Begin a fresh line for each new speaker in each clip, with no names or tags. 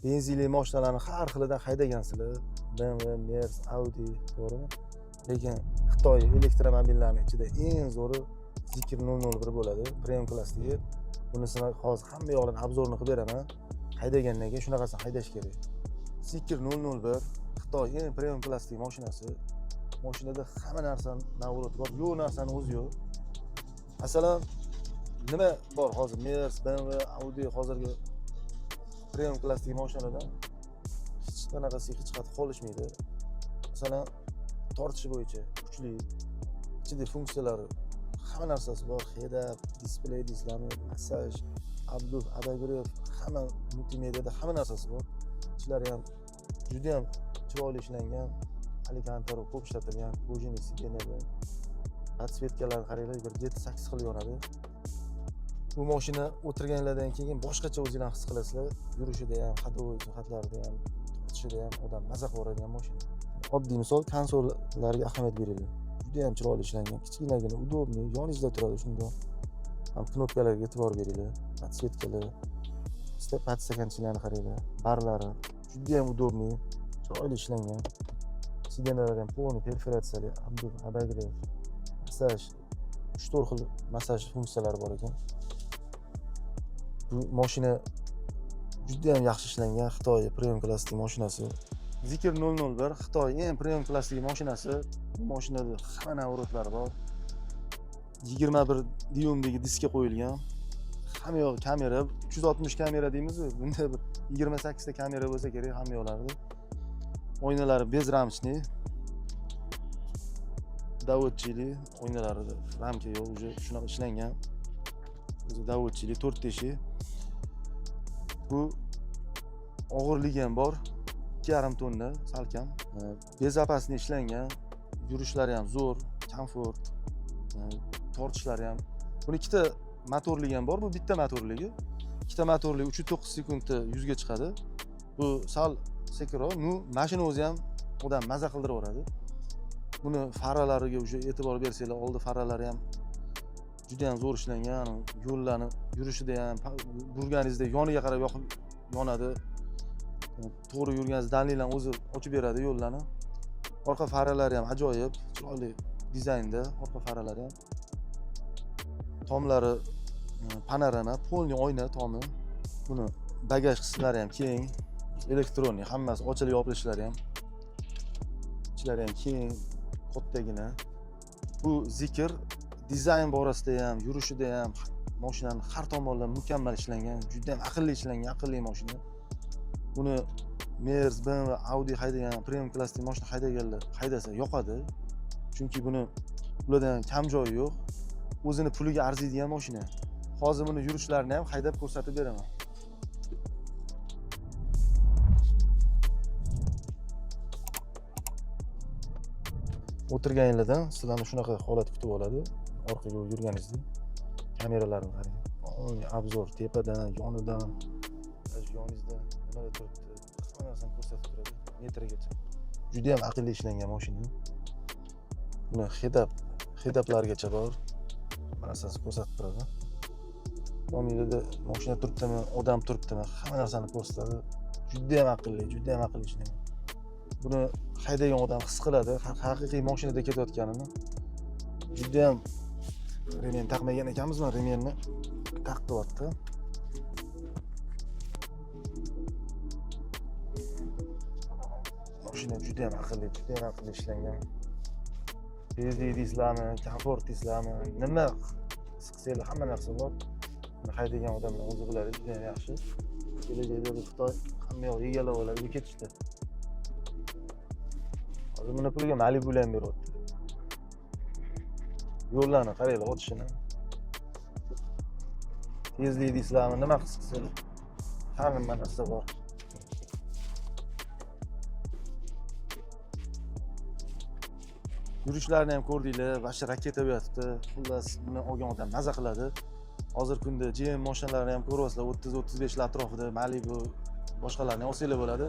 Benzinli mashinalarni har xilidan haydagansizlar. BMW, Merc, Audi, to'g'rimi? Lekin Xitoy elektromobillarini ichida eng zo'ri Zeekr 001 bo'ladi, premium klassdagi. Bunisini hozir hamma yoqlarini obzorni qilib beraman. Haydagandan keyin shunaqasini haydash kerak. Zeekr 001 Xitoy eng premium klassdagi mashinasi. Mashinada hamma narsani navrot bor, yo'q narsani o'zi yo'q. Masalan, nima bor hozir Merc, BMW, Audi hozirgi premium klassdagi mashinalardan hech qanaqasiga hech qattiq qolishmaydi. Masalan, tortishi bo'yicha kuchli, ichida funksiyalari hamma narsasi bor. Head-up, displey deysizlarmi, massaj, обдув, обогрев, hamma multimediada hamma narsasi bor. Ichlari ham juda ham chiroyli ishlangan, Alcantara ko'p ishlatilgan, кожаный сиденья lar, подсветка larni qaranglar, bir 7-8 xil yonadi. Bu mashina o'tirganlardan keyin boshqacha o'zinglarni his qilasizlar. Yurishida ham, ходовой jihatlarida ham, tortishida ham odam maza qilib mashina. Oddiy misol, konsollarga ahamiyat beringlar. Juda ham chiroyli ishlangan, kichkinagina, удобный, yoningizda turadi shundoq. Ham knopkalarga e'tibor beringlar, подсветка lar, подстаканчик larni qaranglar, barlari juda ham удобный, chiroyli ishlangan. Сиденья lar ham полный perforatsiyali, обдув, обогрев, massaj, 3-4 xil massaj funksiyalari bor ekan. Bu mashina juda ham yaxshi ishlangan Xitoy premium klassdagi mashinasi. Zeekr 001 Xitoy eng premium klassdagi mashinasi. Bu mashinada hamma наворотлari bor. 21 dyuymdagi diska qo'yilgan. Hamma yoq kamera, 360 kamera deymiz-ku, bunda bir 28 ta kamera bo'lsa kerak hamma yoqlarida. Oynalari безрамочный. Доводчик li oynalarida ramka yo'q, уже shunaqa ishlangan. O'zi доводчик li 4 teshik. Bu og'irligi ham bor. 2,5 tonna salkam. Безопасный ishlangan. Yurishlari ham zo'r, komfort. Tortishlari ham. Buni ikkita motorligi ham bor, bu bitta motorligi. Ikkita motorli 3.9 sekundda 100 ga chiqadi. Bu sal sekinroq, ну mashina o'zi ham odam maza qildirib yuboradi. Buni faralariga уже e'tibor bersanglar, oldi faralari ham juda ham zo'r ishlangan. Yo'llarni yurishida ham yurganingizda yoniga qarab yoqib yonadi. To'g'ri yurganingiz дальний larni o'zi ochib beradi yo'llarni. Orqa faralari ham ajoyib, chiroyli dizaynda orqa faralari ham. Tomlari panorama, полный oyna tomi. Buni bagaj qismlari ham keng, электронный, hammasi ochilib yopilishlari ham. Ichlari ham keng, kattagina. Bu Zeekr dizayn borasida ham, yurishida ham mashinani har tomonlama mukammal ishlangan, juda ham aqlli ishlangan, aqlli mashina. Buni Merc, BMW, Audi haydagan, premium klassli mashina haydaganlar haydasa yoqadi. Chunki buni ulardan kam joyi yo'q. O'zini puliga arziydigan mashina. Hozir buni yurishlarini ham haydab ko'rsatib beraman. O'tirganinglardan sizlarni shunaqa holat kutib oladi. Orqaga yurganingizda kameralarni qarang. Полный обзор tepadan, yonidan, даже yoningizda nimalar turibdi, hamma narsani ko'rsatib turadi metrgacha. Juda ham aqlli ishlangan mashina. Buni head-up, head-uplargacha bor. Hamma narsasini ko'rsatib turadi. Yoningizda mashina turibdimi, odam turibdimi, hamma narsani ko'rsatadi. Juda ham aqlli, juda ham aqlli ishlangan. Buni haydagan odam his qiladi, haqiqiy mashinada ketayotganini. Juda ham ремень taqmagan ekanmiz, mana ремень ni taqyapti. Mashina juda ham aqlli, juda ham aqlli ishlangan. Tezlik deysizlarmi, komfort deysizlarmi, nima his qilsanglar hamma narsa bor. Buni haydagan odamlar o'zi biladi, juda ham yaxshi. Kelajakda bu Xitoy hamma yoq egallab oladi, bu ketishdi. Hozir buni puliga Malibu ham beryapti. Yo'llarni qaranglar otishini. Tezlik deysizlarmi, nima his qilsanglar hamma narsa bor. Yurishlarini ham ko'rdinglar, вообще raketa bo'lyapti. Xullas, buni olgan odam maza qiladi. Hozirgi kunda GM mashinalarini ham ko'ryapsizlar, 30-35 lar atrofida Malibu boshqalarni ham olsanglar bo'ladi.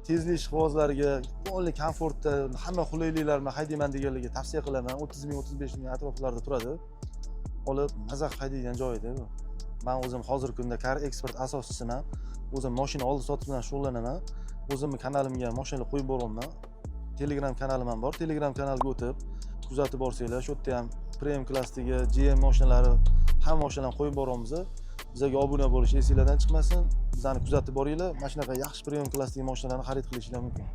Tezlik ishqibozlariga, полный komfortda, hamma qulayliklar bilan haydayman deganlarga tavsiya qilaman. 30 ming, 35 ming atroflarda turadi. Olib maza qilib haydaydigan joyida bu. Man o'zim hozirgi kunda Car Expert asoschisiman. O'zim mashina oldi sotuv bilan shug'ullanaman. O'zimni kanalimga mashinalar qo'yib boryapman. Telegram kanalim ham bor. Telegram kanalga o'tib kuzatib borsanglar, shu yerda ham premium klassdagi GM mashinalari, hamma mashinalarni qo'yib boryapmiz. Bizga obuna bo'lish esinglardan chiqmasin. Bizani kuzatib boringlar. Mana shunaqa yaxshi premium klassdagi mashinalarni xarid qilishinglar mumkin.